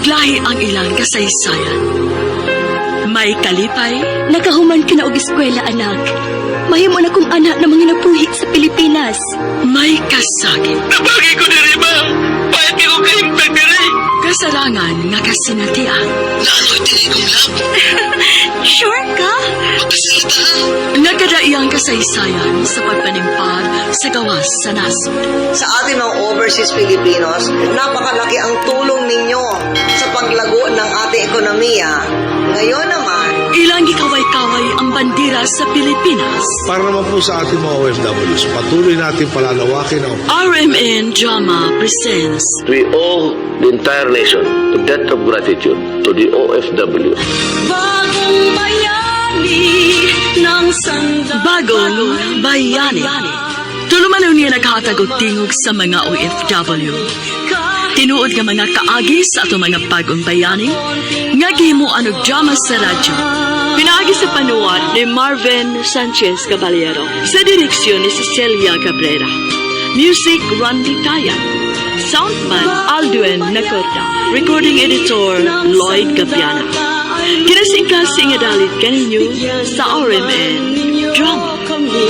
Naglahi ang ilang kasaysayan. May kalipay, Nakahuman ka na og eskwela, anak. Mahimo na kong anak na mga napuhi sa Pilipinas. May kasakit. Nabagi ko diri, ma. Pahit ko kahimpag diri. Kasarangan nga kasinatian. Naano'y tinigong lab. Sure ka? Pagkasalita. Nagkadaiyang kasaysayan sa pagpanimpag sa gawas sa nasod. Sa ating mga overseas Filipinos, napakalaki ang tulong ninyo sa paglago ng ating ekonomiya. Ngayon naman, Ilang gikaway-kaway ang bandera sa Pilipinas. Para naman po sa ating mga OFWs, patuloy natin palalawakin ang RMN Drama presents We owe the entire nation a debt of gratitude to the OFW. Bagong bayani ng sanda. Bagong Bayani. Tulumanon niya naghatag og tingog sa mga OFW. Tinuod nga mga kaagi sa atong mga bagong bayani nga gihimuan og drama sa radyo. Pinaagi sa panuwat ni Marvin Sanchez Caballero sa direksyon ni Cecilia Cabrera. Music, Randy Tayan. Soundman, Aldwin Nacorda. Recording editor, Lloyd Gabiana. Kinasingkasing nga dalit kaninyo sa RMN Drama. Kami